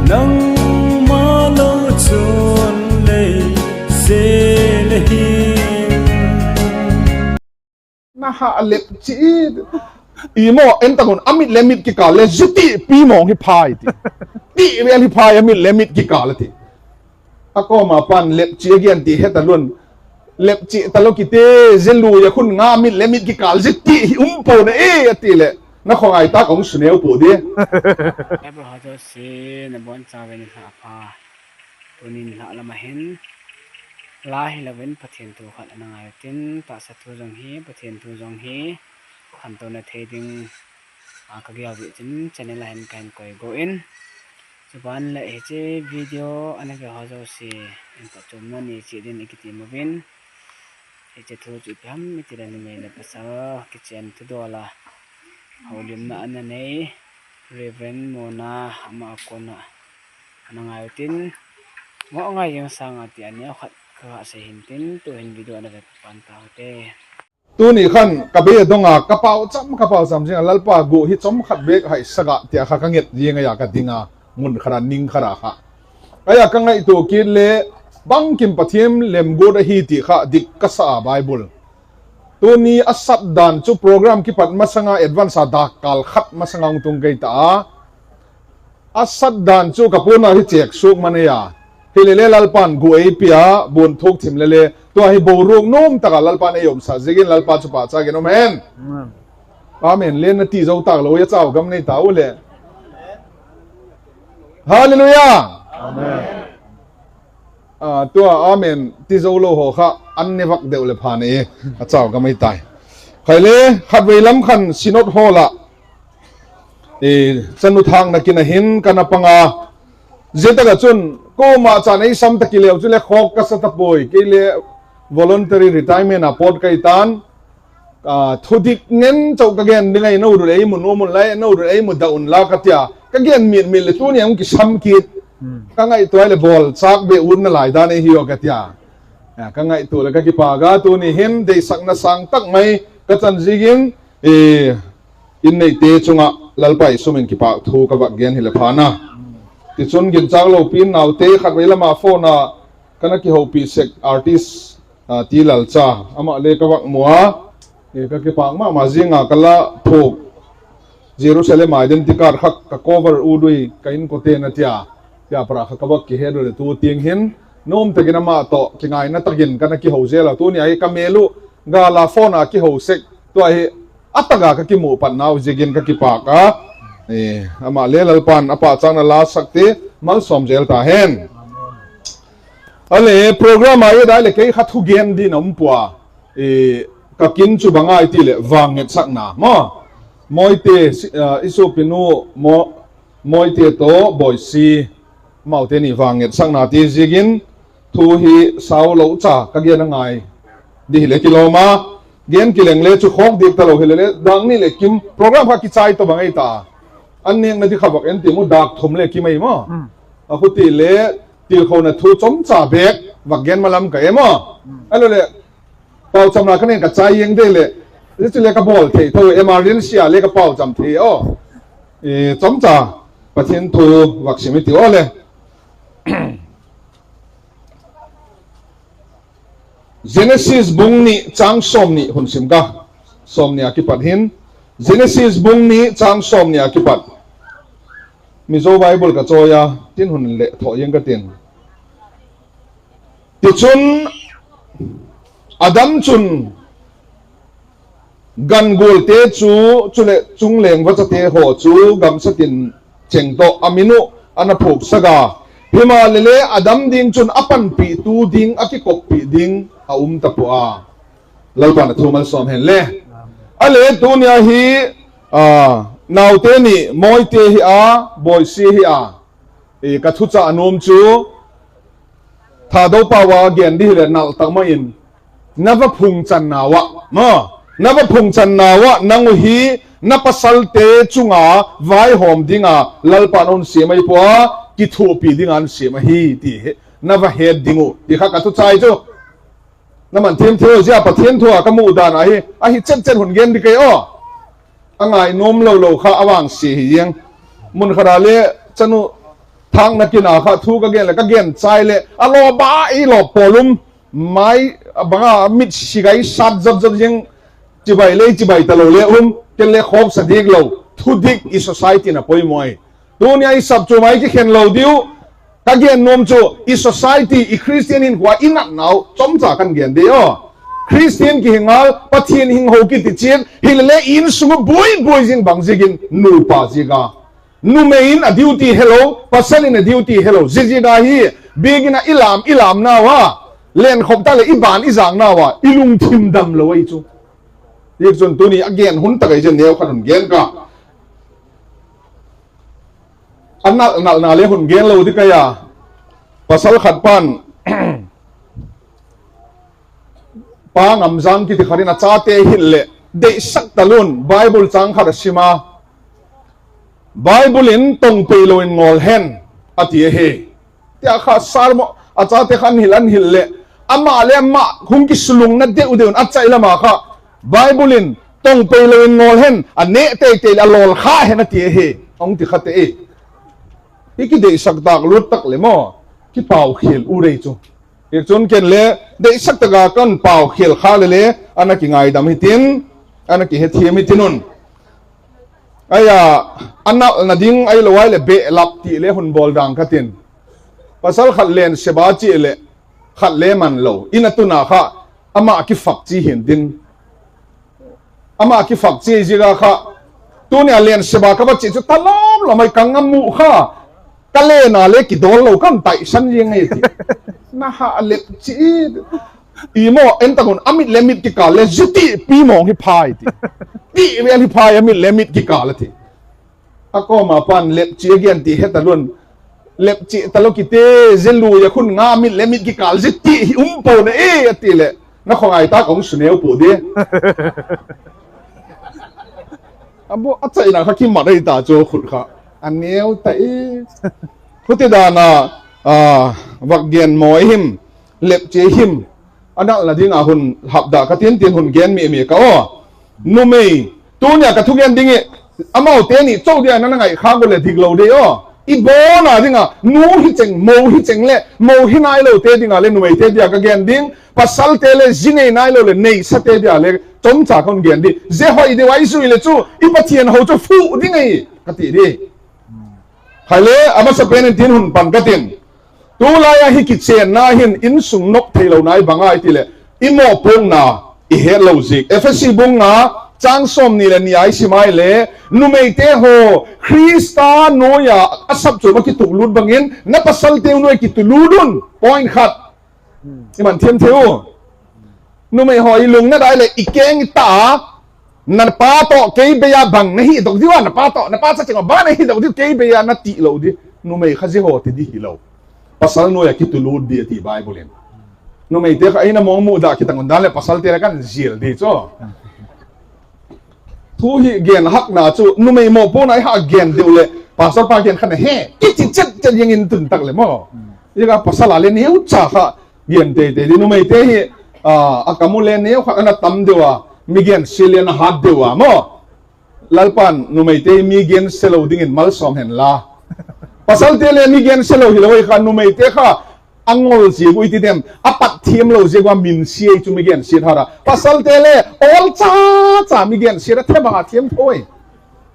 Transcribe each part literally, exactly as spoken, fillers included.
Nangma lo chun lei se le hi. Na ha lep chi. I maw, en tak un, a mit le mit kikâl le zia ti pi mawng hi phai ti. Ti vel hi phai a mit le mit kikâl a ti. A kawm a pan lep chi a gen ti he talun. Lep chi talo kite, zia lui a khun nga mit le mit kikâl zia ti hi um pua'n a e a ti leh, na khawngai tak a hung su neu pua di. Bible ha zosia na bawn chau in la pha. Tuni'n la lam a hin, la hilo in Pathian thu khat ana ngai tin, tahsa thu zong hi, Pathian thu zong hi, khantouna thei ding a ka gel dik chin channel a hin ka hin koi go in. Chuban leh hiche video ana ve haw zosia in phatchuamna nei chiat dingin i kitiam uvin. Hiche thu chu ipi ham i ti leh numei leh pasal kichen thudawl a houlimna ana nei Reverend Mona ama a kuan a ana ngai u tin, maw ngai ding sâng a ti a neu khat ka ga sei hin tin, tu'hin video ana ve pan ta ute. Tuni khan ka be dong a ka paucham ka paucham zing a, Lalpa, guh hi chawm khat bêk haisak ah ti a kha ka nget zing a, ka ding a, mun khat a ning khat a kha. Ahi a ka ngaitua kit le, bangkim Pathian lemguat ahi ti kha dik ka sa a Bible. Tuni a sat dan chu program kipat masang a advance a dakkal khat masang a hung tung kei ta a. A sat dan chu ka puan a hi chêk suak man ei a. Hilele Lalpa'n guh ei pia, buan thuk thim lele, tua hi boruak nuam tak a Lalpa'n ei umsak ziakin Lalpa chu pâkchâk in um hen. Amen le na ti zo tâk lo a, chau gam nei ta u le. Halleluia. Tua amen ti zo lo haw kha an ne vak deu leh pha nei, a chau gam ei tai. Khaile, khatvei lam khan Synod Hall ah chanu thâkna kin a hin ka na pang a. Zia tak ah chun kuama chan ei sam ta kileu chuleh khawk ka sa ta puai, kei le voluntary retirement a pawt ka hi ta'n. Thudik ngen chau ka gen ding ahi, no dul ei mu nuam unla, no dul ei mu dah unla ka tia ka gen mit mit leh tuni a hung kisam kit. Ka ngaitua leh bawlchâk be utna lai dan ei hi aw ka tia. Ka ngaitua leh ka kipâk a, tuni hin deisakna sâng tak mai ka chan ziakin, in neite chung ah Lalpa i sum in kipâk thu ka vak gen hileh pha na. Tichun ginchâk lopi in naute khatvei lam a phone a ka na kihoupi sek artist T. Lalcha, amah le ka vak mu a, ka kipâk ma ma zing a, ka la phuak Jerusalem identity card kha ka cover ut ui, ka inkote'n a tia, tia para kha ka vak kihet u leh tu tiang hin nuam tak in ama tawh kingaina tak in ka na kihou zel a, tuni a hi ka mêl uh gâl a phone a kihou sek, tua hi a tak a ka kimu patnau ziakin ka kipâk a. Amah le Lalpa'n a pâkchâkna la sakte malsawm zel ta hen. A le program a i dai leh kei kha thugen ding a um pua. Ka kin chu bang ahi ti leh vangngetsakna maw, Mawite, i suapinu Mawite tawh Bawisi, amaute ni vangngetsakna ti ziakin thu hi sau lo cha ka gen a ngai di hileh kilawm a, gen kileng le chu khawk diak talo hilele dang ni leh kim program kha kichai tawh bang ei ta. An nêkna di kha vak en ti mu, dâk thum le kim ei maw. A khuti le tilkhona thu chomcha bêk vak gen ma lam ka em aw. Ahiloleh pauchamna ka nen ka chai eng de leh, zia chu le ka bawl thei tho, emergency a le ka paucham thei aw. Chomcha Pathian thu vak sim i ti aw le. Genesis bung ni châng sawmni hun sim ka. Sawmni a kipat hin, Genesis bung ni châng sawmni a kipat. Mizo Bible ka chawi a, tin hun leh thaw eng ka tin. Tichun, Adam chun gan gualte chu, chuleh chungleng vachate haw chu gamsa tin cheng tawh a min uh a na phuaksak a. Himaleh le Adam ding chun a panpitu ding, a kikoppi ding a um ta pua a. Lalpa'n a thu malsawm hen le. A le tuni a hi, naute ni Mawite hi a, Bawisi hi a, ka thuchah a nuam chu Thadou pau a gen di hileh nal tak mai in, na va phungchannau ah, na va phungchannau ah nang uh hi na pasalte chung a vaihawm ding a Lalpa'n a hun siam ahi pua, kithuapi ding a hun siam ahi ti hi na va het ding uh ti kha ka thuchah chu. Na man thiam thei zia Pathian thu a ka mu dan ahi, ahi chet chet hun gen di kei aw. A ngai nuam lo lo kha a vangsia hi ziang. Mun khat a le chanu Pâkna kin a kha thu ka gen leh ka gen chai leh a lawp a, i lawp pawl um, mai, a bang a mit sigai sat zot zot zing, chibai le chibai talo le um, ken le khawksa dik lo, thudik i society in a poimaw i. Tuni a i saptuam a i kikhen lo diu, ka gen nuam chu i society, i Christian hinkhua i natnau chomcha kan gen di aw. Christian kihi ngal, Pathian hing ho kiti chiat, hilele i insung u buai buai zing bang ziakin nupa ziak a. Numei in a duty helo, pasal in a duty helo. Ziaziak a hi, biakin a i lam, i lamnau a, lenkhop ta leh i ban i zâknau a, i lungthim damlo ahi chu. Tichun tuni a gen hun tak ahi ziakin neu khat hun gen ka. A nal, nalna le hun gen lo di ka a. Pasal khat pan Pa Ngamzang kiti khat in a chate hil leh, deisak talun Bible châng khat a sim a, Bible in tong peilo in ngawl hen, a ti ahi. Tia kha sermon a chate khan hil an hil leh, ama le ama hung kisulungna deu deu in a chai lam a kha, Bible in tong peilo in ngawl hen, a nêk tei tei leh a lawl kha hen a ti ahi. Hung ti kha te i. I kideisak tâk lut tak le maw, kipaukhial u rei chu. Tichun ken le deisak tak a kan paukhial kha le le, ana kingaidam hitin, ana kihethiam hitin un. Ahi a, a nalna ding ahilo ai leh behlap ti le hun bawl dang ka tin. Pasal khat len sep a chia leh, khat le man lo. In a tun a kha, ama kifak chi hin tin. Ama kifak chi ziak a kha, tuni a len sep a ka va chia chu talawm lam ai ka ngam u kha. Ka len a le kidawl lo kan taisan ziang ahi ti. Na ha lep chi i maw, en tak un a mit le mit kikâl le zia ti pi mawng hi phai ti. Ti vel hi phai a mit le mit kikâl a ti. A kawm a pan lep chi a gen ti he talun. Lep chi talo kite, zia lui a khun nga mit le mit kikâl zia ti hi um pua'n e a ti leh, na khawngai tak a hung su neu pua di. A bu a chaina kha kimat ahi ta chu khut kha. A neu ta e. Khuti dan a, a, vak gen maw i him, lep chi him, a nalna ding a hun hapda ka tin tin hun gen mi mi ka aw. Numei, tuni a ka thugen ding i, amaute ni chau dia na na ngaikhâk u leh diklo di aw. I bawn a ding a, nu hi cheng, mo hi cheng leh mo hi nailote ding a le numeite dia ka gen ding, pasalte le zi nei nailo leh neisate dia le chomcha ka hun gen di. Zia hoi deu a i zui leh chu i Pathian ho chu fuh ding ahi ka ti di. Hile, a masapen in tin hun pan ka tin. Tulai a hi kichênna hin insung nop theilona i bang ai ti leh, i mawpuakna i hetlo ziak. Ephesi bung nga, châng sawmni leh ni a i sim ai le, numeite haw, Khrista nuai a a saptuam a kituklut bangin na pasalteu nuai a kitulut un. Point khat. I man thiam thei u. Numei haw, i lungna dai leh i keng i ta a, na pa tawh kei bei a bang na hidok diu a, na pa tawh, na pa cha cheng a bang na hidok diu, kei bei a na tilo di. Numei kha zia haw ti di hilo. Pasal nuai a kitulut di a ti Bible in. Numeite kha ei na mawng muda kitan un dan leh pasalte le kan zial di chu. Thu hi gen hakna chu numei mawpuakna i ha gen deu leh pastor pa gen khan he, i ti chet chet ziang in tun tak leh maw. Ziak a pasal a le neucha kha gen tei tei di, numeite hi, a, a kam u le neu khat ana tam deu a, mi gensia le ana hat deu a maw. Lalpa'n numeite hi mi gensia lo dingin malsawm hen la. Pasalte le mi gensia lo hilo i kha numeite kha a ngol ziak u i ti dem, a pat thiam lo ziak ua minsia i chu mi gensiat hat a. Pasalte le awl cha cha mi gensiat a theba thiam tho i.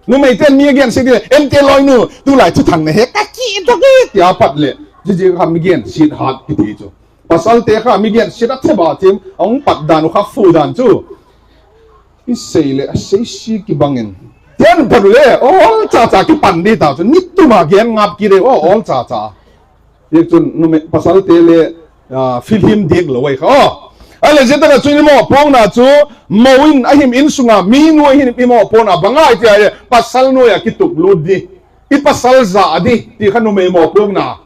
Numeite'n mi a gensia di le, ente lawinu, tulai thuthang na he ka kidok i ti a pat leh, zia zia kha mi gensiat hat kiti chu. Pasalte kha mi gensiat a theba thiam a hung pat dan u kha fu dan chu. I sei leh a sei si kibangin, ten pat u le awl cha cha kipan di ta chu, ni tum a gen ngap kit e aw, awl cha cha. Tichun nume pasalte le, a, filhim dik lo ai kha aw. Ahileh zia tak a chu i mawpuakna chu, mo in a him, insung a mi nuai hin i mawpuakna bang ai ti a le pasal nuai a kituklut di, i pasal za di ti kha numei mawpuakna.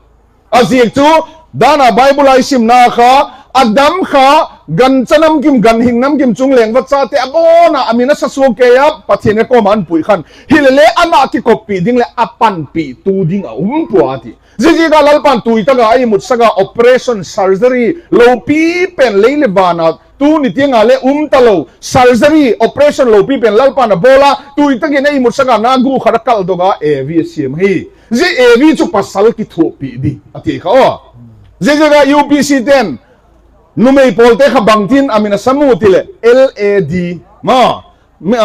A ziak chu, dan a Bible a i simna kha, Adam kha, gancha namkim, ganhing namkim chung leng vachate a bawn a, a min a sa suak kei a, Pathian e kawm a an pui khan. Hilele ama kikoppi ding leh a panpitu ding a um pua a ti. Ziaziak a Lalpa'n tui tak a a imutsak a operation surgery lopi pen lei leh van a tuni tiang a le um talo surgery operation lopi pen Lalpa'n a bawl a, tui tak in a imutsak a na gu khat a kaldok a Evi a siam hi. Zia A V chu pasal kithuapi di a ti kha aw. Ziaziak a U P C te'n numei pawlte kha bangtin a min a sam u ti leh L A D, ma,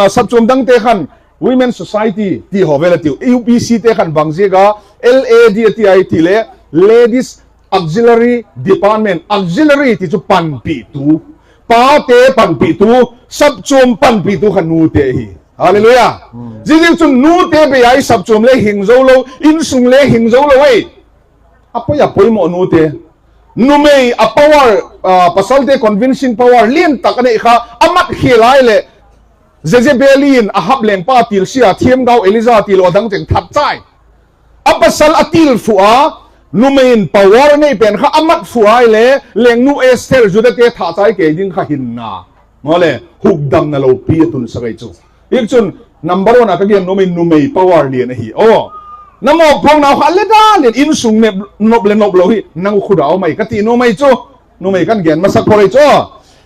sapchuam dangte khan Women Society ti haw vel a tiu, U P C te khan bang ziak a L A D a ti ai ti leh Ladies Auxiliary Department. Auxiliary ti chu panpitu, pate panpitu, sapchuam panpitu kha nute hi. Hallelujah. Ziaziak chun nute bei a i sapchuam le hing zo lo, insung le hing zo lo ei. A poi a poimawh nute. Numei a power, pasalte convincing power lian tak a nei kha a mat khia lai leh Jezebel in Ahab lengpa tilsia thiamgau Elija tilo a dang cheng that chai. A pasal a til phu a, numei in power a nei pen kha a mat phu ai le, lengnu Esther Judate that chai kei ding kha hinna, male, hukdamna lopi a tunsak ei chu. Ichun number one a ka gen nuam in numei power lian ahi aw. Na mawpuakna kha le dan in insung nop le nop lo hi nang u khut a um ai ka ti nuam ai chu. Numei kan gen masak phot ei chu.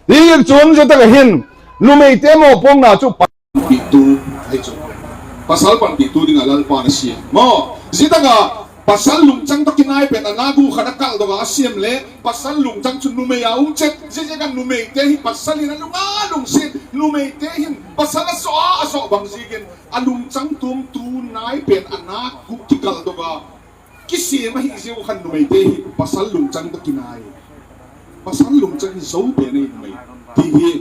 Ichun zia tak a hin numeite mawpuakna chu panpitu ahi chu. Pasal panpitu ding a Lalpa'n a siam maw. Zia tak a pasal lungchang tawh kinai pen a nâk uh khat a kaldok a a siam le pasal lungchang chu numei a um chet. Ziaziak a numeite hi pasal in a lung a lungsiat, numeite hin pasal a sawh a, a sawh bang ziakin a lungchang tuamtu nai pen a nâk uh kikaldok a kisiam ahi ziak uh khan numeite hi pasal lungchang tawh kinai, pasal lungchang hi zo pen ahi numei ti hi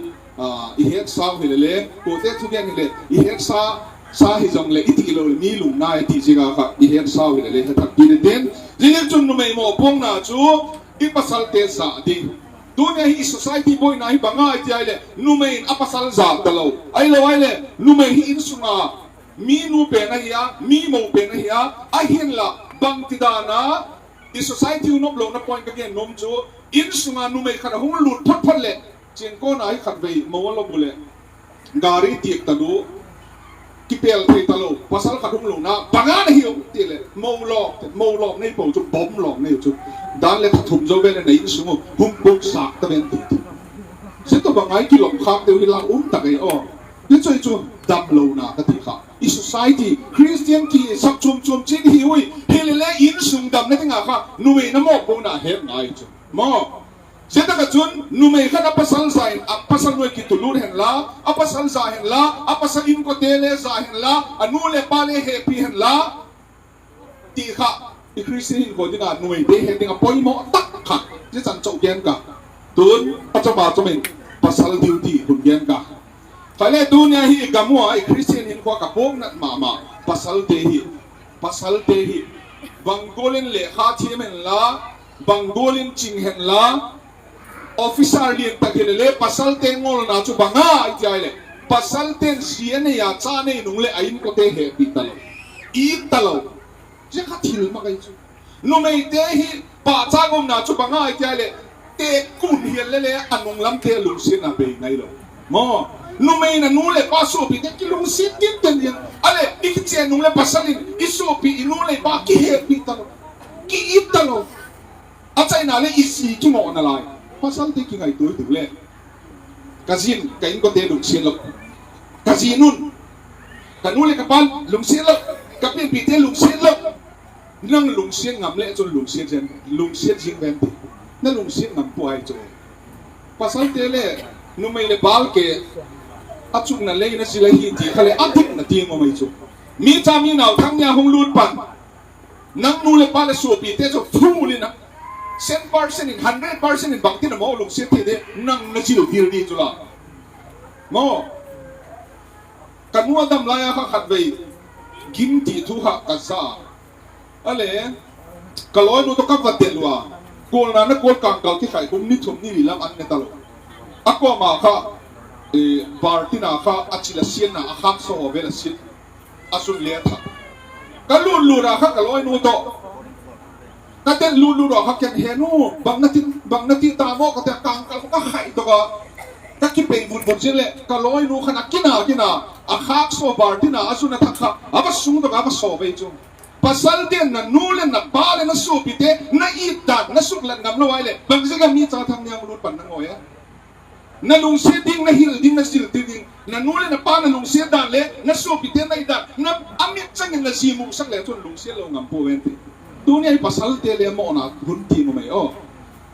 i hetsau hile le, kuate thugen hile i hetsa, sa hi zong leh i tilo leh mi lungnai a ti ziak a kha i hetsau hile le he thak kit i tin. Ziaziak chun numei mawpuakna chu i pasalte zah ding. Tuni a hi i society buaina hi bang ai ti ai leh numei in a pasal zah talo, ahilo ai leh numei hi insung a mi nu pen ahi a, mi mo pen ahi a, ahinla bangtidan a i society u nop lona point ka gen nuam chu, insung a numei khat a hung lût phot phot leh, chiangkawn a hi khatvei mo a lop u leh gari tiak talo, kipel thei talo, pasal khat hung lona bang a na hiu ti leh mo lawm, mo lawm nei po chu bom lawm nei chu, dan leh tha thum zo vel leh na insung u hung puaksak ta ven ti ti. Zia tawh bang ai kilawm khâk deu hi la um tak ei aw. Hi chu i chu damlona ka ti kha. I society Christian ki sapchuam chuam chiat hi ui, hile le insung damna ding a kha numei na mawpuakna het ngai chu maw. Zia tak ah chun numei khat a pasal za in, a pasal nuai kitulut henla, a pasal za henla, a pasal inkuante le za henla, a nu leh pa le hepi henla ti kha i Christian hinkhua ding a numeite het ding a poimaw tak kha. Zia chan chau gen ka. Tun a chama cham in pasal duty hun gen ka. Kha le tuni a hi i gam ua i Christian hinkhua ka puaknat ma ma, pasalte hi, pasalte hi bang gual in lekha thiam henla, bang gual in ching henla, officer lian tak hile le pasalte ngolna chu bang ai ti ai leh, pasalte'n zi a nei a cha nei nung leh a inkuante hepi talo, it talo. Zia kha thil mak ahi chu. Numeite hi pahchâk umna chu bang ai ti ai leh, tekun hial le le a nung lamte lungsiatna bei ngailo maw. Numei in a nu leh pa suapite kilungsiat tinten in a leh i kichen nung leh pasal in i suapi i nu leh pa kihepi talo, ki-it talo. A chaina leh i zi kimawna lai. Pasalte kingaitua i tiu le, ka zi'n ka inkuante lungsiat lo, ka zi nu'n, ka nu leh ka pa'n lungsiat lo, ka pianpite lungsiat lo. Nang lungsiat ngam leh chun lungsiat zing, lungsiat zing ven ti. Na lungsiat ngam pua ai chu. Pasalte le numei leh bâl ke a chukna lei na zil ahi ti kha leh a dikna tiang um ai chu. Mi cha mi nau thang nia hung lût pan, nang nu leh pa leh suapite chu full in a, cent percent in, hundred percent in bangtin a maw lungsiat thei de, nang na zil dil di chu la maw. Ka nu a dam lai a kha khatvei gim ti thu kha ka za a, a le ka lawinu tawh ka va det ua, kualna na kual kângkal kikhai kum ni thum ni li lam an ne talo. A kuama kha, bar tin a kha a chil a siatna a khâksaw haw vel a siat, a sun le a thak. Ka lût lût a kha ka lawinu tawh ka det lût lût a kha, ken he nu, bang na ti ta maw ka ti a, kângkal kha ka khai tawk a, ka kipei vut vut zing leh ka lawinu khan a kin a kin a, a khâksaw bar tin a a sun a thak kha a va sung tawk a, a va saw vei chu. Pasalte'n na nu leh na pa leh na suapite na it dan na suklat ngam lo ai leh bang ziak a mi cha thang nia hung lût pan na ngawi a? Na lungsiat ding, na hil ding, na zil ding, na nu leh na pa na lungsiat dan leh na suapite na it dan, na a mit chang in la zi musak le chun lungsiat lo ngam pua ven ti. Tuni a i pasalte le mawna hun ti numei aw.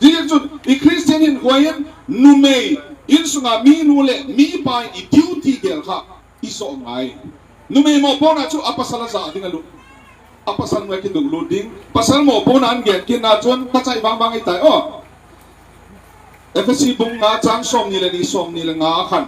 Zia chun i Christian hinkhua in numei, insung a mi nu leh mi pa in i duty gel kha i zawh ngai. Numei mawpuakna chu a pasal a za ding a lut. A pasal nuai kiduklut ding. Pasal mawpuakna an gen kitna chun ka chai bang bang i tai aw. Ephesi bung nga chang sawmni leh ni, sawmni leh nga khan,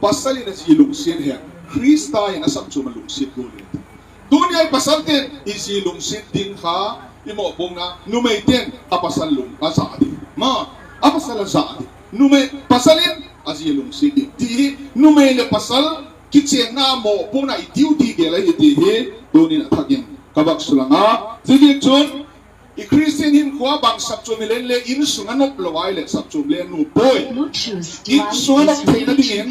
pasal in a zi lungsiat hen, Khrista in a saptuam a lungsiat gual in. Tuni a i pasalte'n i zi lungsiat ding kha, i mawpuakna numeite'n a pasal lung a za ding. Ma, a pasal a za ding. Numei, pasal in a zi lungsiat ding ti hi, numei leh pasal kichênna mawpuakna i duty gel ahi ti hi tuni'n a thak in ka vak sulang a. Zia chun i Christian hinkhua bang saptuam i len le insung a nop lo ai leh saptuam le nuam puai. Insung a nop theina dingin,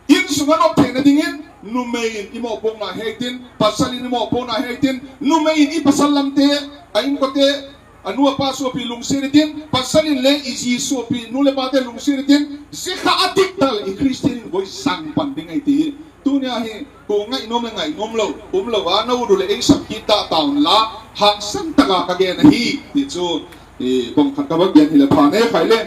insung a nop theina dingin numei in i mawpuakna hiai tin, pasal in i mawpuakna hiai tin, numei in i pasal lamte, a inkuante, a nu a pa suapi lungsiat i tin, pasal in le i zi suapi, nu leh pate lungsiat i tin, zia kha a dik ta leh i Christian hinkhua i sâng pan ding ahi ti hi. Tuni a hi, kua ngainuam leh ngainuam lo um lo a, na ut u leh ei sak kit ta ta unla, hangsan tak a ka gen ahi ti chu, bang khat ka vak gen hileh pha ne khai le.